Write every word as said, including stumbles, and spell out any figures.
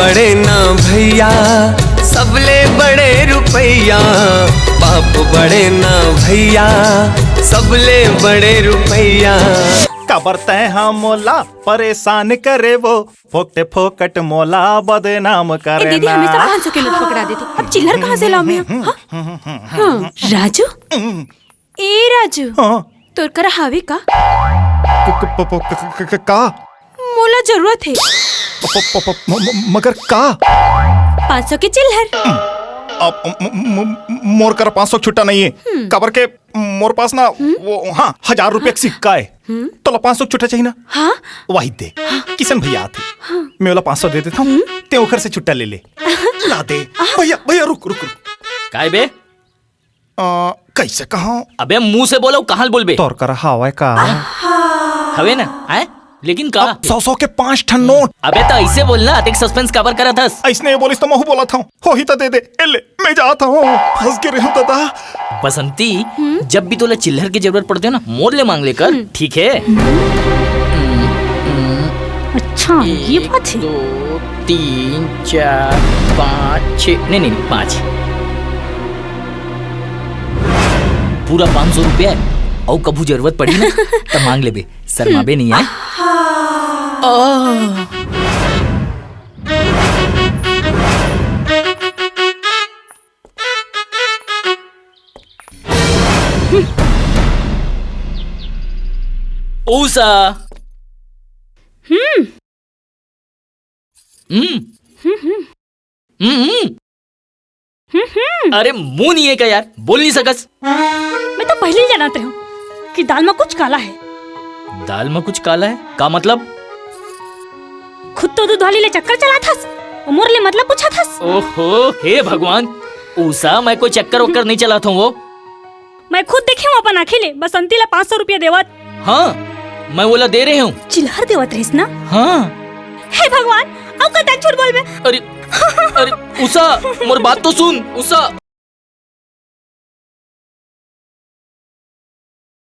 बड़े ना भैया, सबले बड़े रुपैया। बाप बड़े ना भैया, सबले बड़े रुपैया। काबर तैं हा मोला परेशान करे वो, फोकट फोकट मोला बदनाम ए करे दीदी, ना। हमेशा पाँच सौ के नोट पकड़ा देती, अब चिल्लर कहाँ से लाऊं मैं? हाँ? हाँ, राजू, ए राजू, हाँ। तोर करा हावे का? क-, क-, प-, प-, क-, क-, क-, का? मोला जरूरत हे। प-, प-, प-, प-, म-, म-, मगर का? पाँच सौ के चिल्लर। अब म-, म-, म-, मोर करा पाँच सौ के छुट्टा नहीं है। हम्म। काबर के मोर पास ना हम्म। वो, हाँ, हजार रुपया के सिक्का है। हम्म। तोला पाँच सौ के छुट्टा चाहिए ना? हाँ। वही दे। किशन भैया आथे। हाँ। मैं ओला पाँच सौ दे देता हूँ। हम्म। ते ओखर से छुट्टा ले ले। ला दे। भैया, भैया, रुक, रुक, रुक। काय बे? अ, कैसे कहा? अबे मुंह से बोलो, कहाँ बोलबे? तोर करा हावय का? हवे ना, आय? लेकिन का? अब सौ सौ के पांच ठन नोट। अबे तो ऐसे बोल ना, अतेक सस्पेंस काबर करत हस? ऐसने ये बोलिस तो महू बोलत हूँ। होही तो दे दे, ए ले, मैं जात हूँ। फंस गे रेहूँ दादा। बसंती, हम्म? जब भी तोला चिल्लर की जरूरत पड़ते हो ना, मोर ले मांग लेकर, हम्म। ठीक है? अच्छा, ये एक, बात है। दो, तीन, चार, पाँच, छः, नहीं, नहीं, नहीं, पाँच। पूरा पाँच सौ रुपया है, अउ कभू जरूरत पड़ी ना, त मांग लेबे, शर्माबे नहीं है। आ। उषा। हम्म। हम्म। हम्म, हम्म। हम्म, हम्म। हम्म, हम्म। अरे, मुंह नहीं है क्या यार? बोल नहीं सकस? मैं तो पहले ही जानत रहूं कि दाल में कुछ काला है। दाल में कुछ काला है? का मतलब? खुद तो दूध वाली ले चक्कर चलाथस, अउ मोर ले मतलब पूछथस। ओहो, हे भगवान, उषा, मैं कोई चक्कर वक्कर नहीं चलाता हूँ वो। मैं खुद देखे हूँ अपन आँखी ले, बसंती ला पाँच सौ रुपया देवत। हाँ, मैं ओला दे रहे हूँ। चिल्लर देवत रहिस ना? हाँ। हे भगवान, अउ कतक झूठ बोलबे? अरे, अरे, उषा, मोर बात तो सुन, उषा।